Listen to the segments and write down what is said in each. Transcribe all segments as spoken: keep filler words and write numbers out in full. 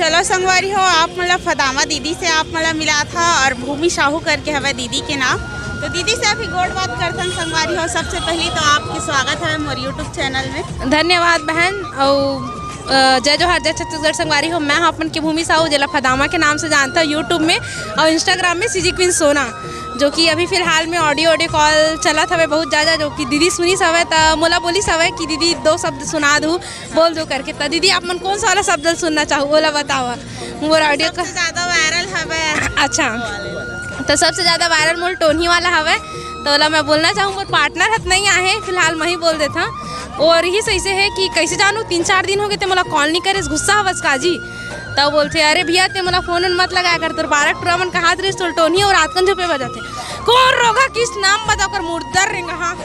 चलो संगवारी हो, आप मन ला फदामा दीदी से आप मन ला मिलात हव और भूमि साहू करके हवय दीदी के नाम। तो दीदी से अभी गोठ बात करथन संगवारी हो। सबसे पहली तो आपके स्वागत हवय मोर YouTube चैनल में। धन्यवाद बहन। और अ, जय जोहार, जय छत्तीसगढ़ संगवारी हो। मैं हूं अपन के भूमि साहू, जेला फदामा के नाम से जानथव YouTube में और Instagram में CG Queen सोना, जो कि अभी फिलहाल में audio, audio call चलत हवय बहुत ज्यादा, जो कि दीदी सुनिस हवय त मोला बोलिस हवय कि दीदी दो शब्द सुना दू, बोल दो करके। त दीदी आप मन कौन सा वाला शब्द सुनना चाहू, ओला बतावा। मोर audio का सबसे ज्यादा viral हवय। अच्छा, तो सबसे ज्यादा viral मोर टोनही वाला हवय, तो ओला मैं बोलना चाहूँ। मोर partner हत नहीं आहे, फिलहाल मैं ही बोल देता। और यही सही से है कि कैसे जानू, तीन चार दिन हो गए ते मोला call नहीं करेस, गुस्सा हवस काजी। तब बोलथे, "अरे भैया, ते मोला फोन उन मत लगाया कर, तोर बारह टुरा मन कहात रहिस, तोर टोनही और रात कन झुपे बजाथे। कौन रोगा किस नाम बता कर मुर्दर रेंगा, हाँ।"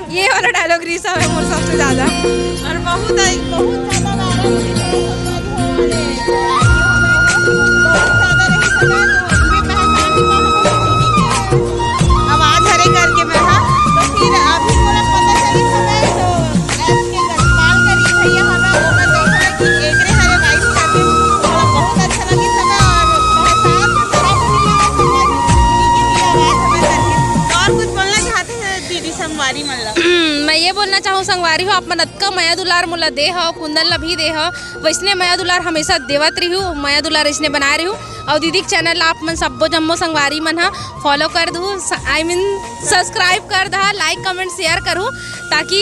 ये वाला dialogue रिहिस हवय मोर सबसे ज्यादा। और बहुत, बहुत ज्यादा viral होने वाले, बहुत ज्यादा रहिस हवय, तो मैं पहचान नहीं पाऊँ, आवाज हरे करके मैं, हाँ। तो फिर अभी मोला पता चलिस हवय, तो एस के गढ़पाल करी भैया हवय, ओकर देख रहे कि एकरे हरे बाइक करके मोला बहुत अच्छा लगिस हवय, और पहचान के खराब होने वाला संगवारी, उन्हीं के ही आवाज हवय करके। तो और कुछ बोलना चाहते हैं दीदी संगवारी मन ला? मैं ये बोलना चाहूँ संगवारी हो, आप मन अतका मया दुलार मोला दे हव, कुंदन ला भी दे हव, वैसने मया दुलार हमेशा देवत रहिहू, मया दुलार इसने बनाए रहिहू। और दीदी के चैनल ला आप मन सब्बो जम्मो संगवारी मन ह follow कर दू, I mean subscribe कर दहा, like comment share करू, ताकि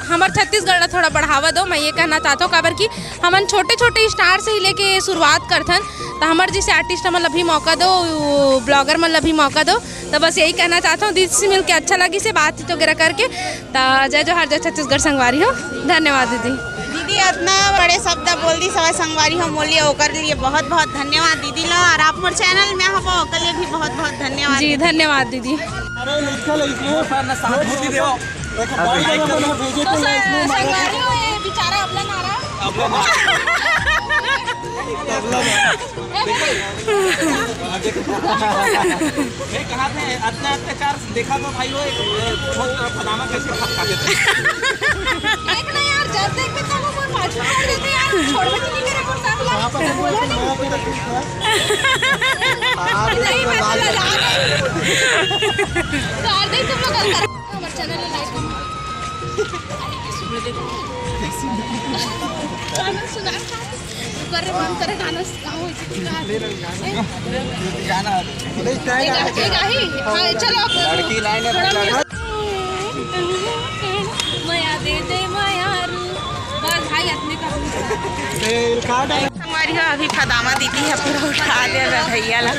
हमर छत्तीसगढ़ ला थोड़ा बढ़ावा दो। मैं ये कहना चाहता हूँ, काबर कि हमन छोटे छोटे स्टार से ही लेके शुरुआत करथन, तो हमर जैसे आर्टिस्ट मन ला भी मौका दो, ब्लॉगर मन ला भी मौका दो। तो बस यही कहना चाहता हूँ, दीदी से मिलके अच्छा लगिस हे, बातचीत वगैरह करके। तो जय जोहार, जय छत्तीसगढ़ संगवारी हो, धन्यवाद दीदी। दीदी अतना बड़े शब्द बोल दिस हवय संगवारी हो, मोर लिए ओकर लिए बहुत बहुत धन्यवाद दीदी ला, और आप मोर चैनल में हव ओकर लिए भी बहुत बहुत धन्यवाद जी। दीदी। धन्यवाद दीदी। अरे लिखल है इसमें। सहानुभूति देवा। देखो, बहुत जगह पर भेजे तो संगवारी हो, ये बेचारा अबला नारा। अबला नारा। अबला नारा। देखो, देखो। मैं कहा था, अतना अत्याचार देखा तो भाई वो एक, अ, बहुत फलाना कैसे खप खा देते। देख ना यार, जब देख भी तो वो पाछू छोड़ देते यार, छोड़ भी नहीं करे, वो सब नहीं, मैं तो लगा गई। तो यार देख तुम लोग कर, हमारे चैनल में लाइक सुना। ऊपर रे मन करे गाना गाओ, इसे की गाना। गाना। एक, एक आही। हाँ, चलो। लड़की लाइन है, थोड़ा लड़की। मया दे दे मया रू। बस भाई, इतने का। हमारी अभी फदामा दीदी है, पूरा उठा दे रहा भैया ला।